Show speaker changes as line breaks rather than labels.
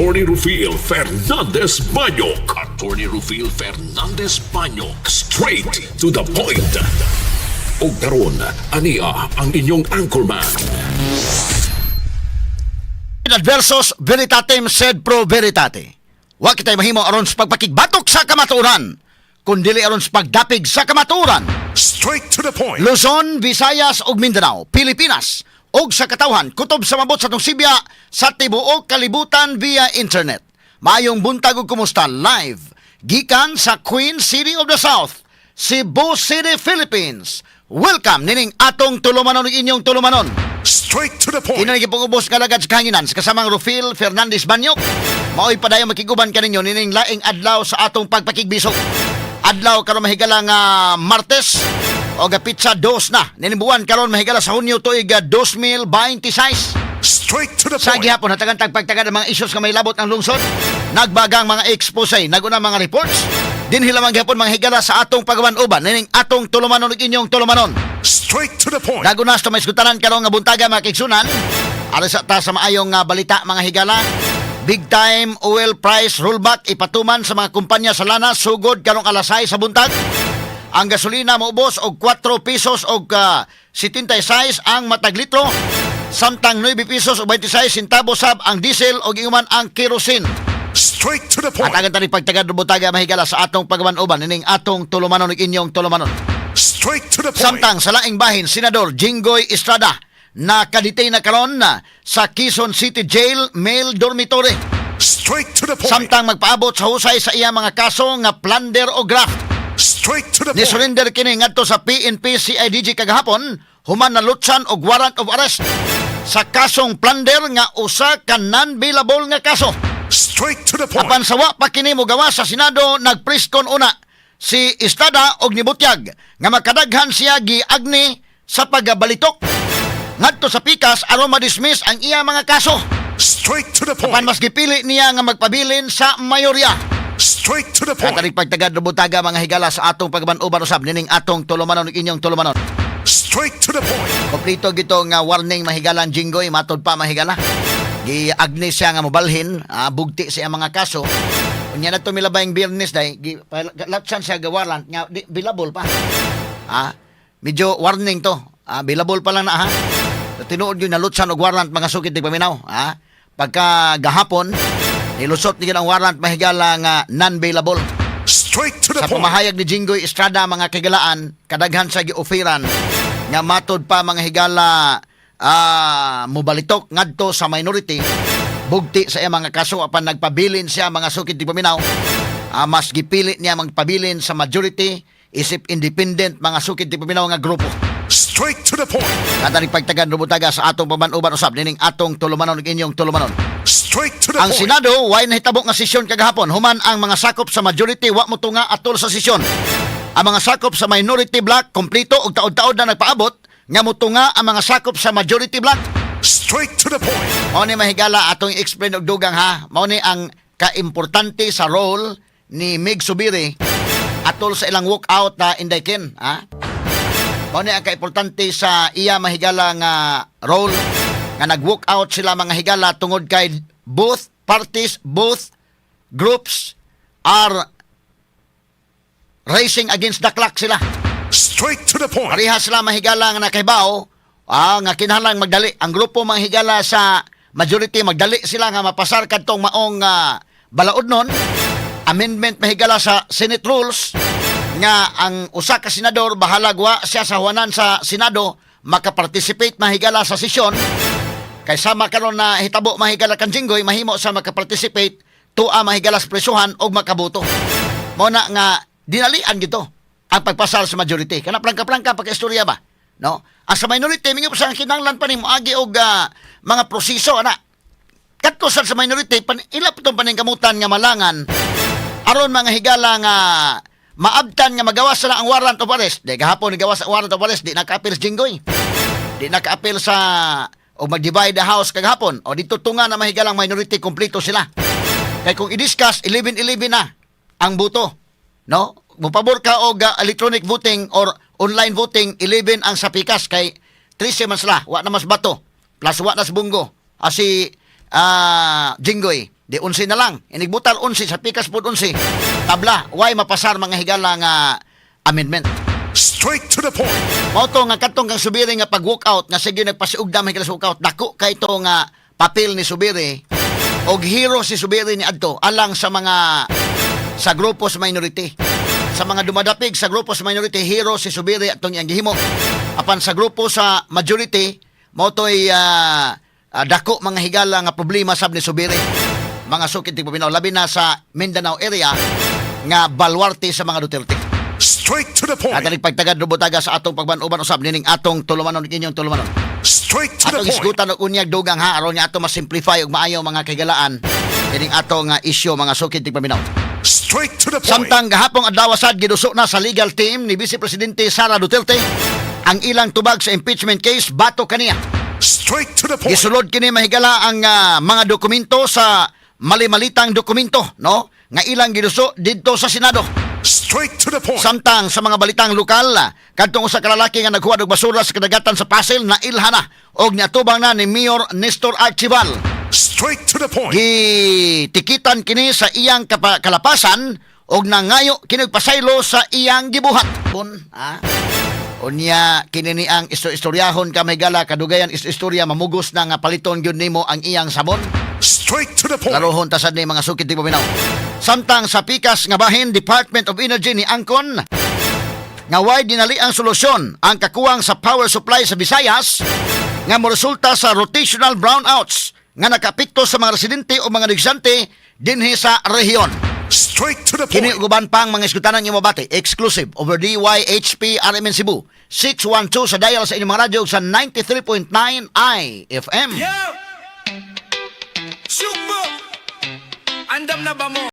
Attorney Rufil Fernandez Banyok. Attorney Rufil Fernandez Banyok. Straight to the point. Og karon, ania ang inyong anchorman.
Adversus veritatem sed pro veritate. Wa kitay mahimo aron sa pagpakigbatok sa kamatuoran, kundili aron sa pagdapig sa kamatuoran.
Straight to the point.
Luzon, Visayas ug Mindanao, Pilipinas ug sa katawhan kutob sa mabot sa atong sibya sa tibuok kalibutan via internet. Maayong buntag ug kumusta live gikan sa Queen City of the South, Cebu City, Philippines. Welcome nining atong tulumanon ug inyong tulumanon.
Straight to the point.
Kini gipangubos nga lagad sa kahanginan sa kasamang Rufil Fernandez Banyok. Mao'y padayon makiguban kaninyo nining laing adlaw sa atong pagpakigbisog. Adlaw karon, mahigala, nga Martes o ga pitsa dos na nining buwan karon, mahigala, sa Hunyo tuig 2026.
Straight to the
Sa
point.
gihapon hatagan tag pagtagad ang mga issues nga may labot ang lungsod. Nagbagang mga expose, naguna mga reports. Dinhi lamang gihapon, mga higala, sa atong pagawan-uban nining atong tulumanon ug inyong tulumanon.
Straight to the point.
Daguna sa may iskutanan karon nga buntaga, mga kaigsunan. Aron sa ta sa maayong nga balita, mga higala. Big time oil price rollback ipatuman sa mga kumpanya sa lana sugod karong alas 6 sa buntag. Ang gasolina moubos og 4 pesos og 76 ang matag litro. Samtang 9 pesos og 26 centavos sab ang diesel og inguman ang kerosene.
Straight to the point.
Hatagan ta ni pagtagad buntaga, mahigala, sa atong pagawan-uban nining atong tulumanon ug inyong tulumanon.
Straight to the point.
Samtang sa laing bahin, Senador Jinggoy Estrada nakadetain na karon na sa Quezon City Jail Male Dormitory.
Straight to the point.
Samtang magpaabot sa husay sa iya mga kaso nga plunder o graft.
Straight to the
Ni
point.
surrender kini ngadto sa PNP CIDG kagahapon human nalutsan og warrant of arrest sa kasong plunder nga usa ka non-bailable nga kaso.
Straight to the point.
Apan sa wa pa kini mogawas sa Senado, nagpreskon una si Estrada og nibutyag nga makadaghan siya giagni sa pagbalitok ngadto sa pikas aron ma-dismiss ang iya mga kaso.
Straight to the point.
Apan mas gipili niya nga magpabilin sa mayorya.
Straight to the point.
Katarik pagtagad buntaga, mga higala, sa atong pagban-uban usab nining atong tulumanon ug inyong tulumanon.
Straight to the point.
Kompleto gito nga warning, mahigalan Jinggoy, matod pa, mahigala. Giagni siya nga mobalhin, bugti siya mga kaso. Unya na to milabayng Biyernes day, latsan siya ga warrant nga di, bailable pa. Medyo warning to. Bailable pa lang na ha. Tinuod yun nalutsan og warrant, mga sukit di paminaw. Pagka gahapon, nilusot ni ang warrant, mahigala, nga non-bailable.
Straight to the
Sa
point.
pamahayag ni Jinggoy Estrada, mga kahigalaan, kadaghan sa gi-offeran nga matod pa, mga higala, mobalitok ngadto sa minority bugti sa iya mga kaso, apan nagpabilin siya, mga sukit di paminaw, mas gipili niya magpabilin sa majority isip independent, mga sukit di paminaw, nga grupo.
Straight to the point.
Katarik pagtagan buntaga sa atong paman-uban usab nining atong tulumanon ug inyong tulumanon.
Straight to the
Ang
point.
Senado, way nahitabo nga sesyon kagahapon human ang mga sakop sa majority wa motunga atol sa sesyon. Ang mga sakop sa minority block kompleto og taod-taod na nagpaabot nga motunga ang mga sakop sa majority block.
Straight to the point.
Mao ni, mahigala, atong i-explain og dugang ha. Mao ni ang kaimportante sa role ni Migz Zubiri atol sa ilang walkout na Inday Ken, ha. Mao ni ang kaimportante sa iya, mahigala, nga role nga nag-walk out sila, mga higala, tungod kay both parties, both groups are racing against the clock sila.
Straight to the point.
Pareha sila, mahigala, nga nakahibaw nga kinahanglan magdali. Ang grupo, mga higala, sa majority magdali sila nga mapasar kadtong maong balaod nun. Amendment, mahigala, sa Senate rules nga ang usa ka senador, bahalag wa siya sa huwanan sa Senado, makaparticipate, mahigala, sa sesyon. Kay sama karon na hitabo, mahigala, kan Jinggoy, mahimo sa makaparticipate tua, mahigala, sa presuhan og makaboto. Mao na nga dinalian gito ang pagpasar sa majority. Kana plangka-plangka pagka-istorya ba? No? Ang sa minority, minyo pa sa kinahanglan pa nimo agi og mga proseso ana. Kadto sa minority pan, ila pa tong paningkamutan nga malangan aron, mga higala, nga maabtan nga magawas na ang warrant of arrest. Di gahapon gawas ang warrant of arrest, di naka-appeal si Jinggoy. Di naka-appeal sa o mag-divide the house kagahapon. O dito tunga na, mahigalang minority, kompleto sila. Kay kung i-discuss, 11-11 na ang boto. No? Mupabor ka og electronic voting or online voting, 11 ang sa pikas kay 13 man sila, wa na mas bato. Plus wa na sa Bong Go. Asi Jinggoy. Di 11 na lang. Inigbutar 11 sa pikas pod 11. Tabla, way mapasar, mga higala, nga amendment.
Straight to the point.
Mao to nga katong kang Zubiri nga pag walkout nga sige nagpasiugdam higala sa walkout, dako kay to nga papel ni Zubiri og hero si Zubiri ni adto alang sa mga sa grupo sa minority. Sa mga dumadapig sa grupo sa minority, hero si Zubiri atong iyang gihimo. Apan sa grupo sa majority, mao to'y dako, mga higala, nga problema sab ni Zubiri. Mga sukid tigpaminaw, labi na sa Mindanao area nga balwarte sa mga Duterte.
Straight to the point.
At pagtagad rubutaga sa atong pagban-uban usab nining atong tulumanon, inyong tulumanon.
Straight to the
Atong
point.
isgutan og unyag dugang ha, aron nga ato ma-simplify og maayo, mga kahigalaan, kining atong isyu, mga sukid tigpaminaw.
Straight to the point.
Samtang gahapong adlaw sad giduso na sa legal team ni Vice Presidente Sara Duterte ang ilang tubag sa impeachment case batok kaniya.
Straight to the point.
Gisulod kini, mahigala, ang mga dokumento sa mali-malitang dokumento, no, nga ilang giduso didto sa Senado.
Straight to the point.
Samtang sa mga balitang lokal, kadtong usa ka lalaki nga naghuwad og basura sa kadagatan sa Pasil nailhan na og niatubang na ni Mayor Nestor Archival.
Straight to the point.
Gitikitan kini sa iyang kalapasan og nangayo kini og pasaylo sa iyang gibuhat. Bon, ah. Unya kini ni ang istoryahon ka, mahigala, kadugayan istorya mamugos na nga paliton gyud nimo ang iyang sabon.
Straight to the point.
Laruhon ta sad ni, mga sukid tigpaminaw. Samtang sa pikas nga bahin, Department of Energy ni angkon nga way dinali ang solusyon ang kakuwang sa power supply sa Visayas nga moresulta sa rotational brownouts nga nakaapekto sa mga residente o mga negosyante dinhi sa rehiyon.
Straight to the
Kini
point.
ug uban pang mga isgutanan nga mabati exclusive over DYHP RMN Cebu 612 sa dial sa inyong mga radyo ug sa 93.9 IFM.
Yo! Sugbo! Andam na ba mo?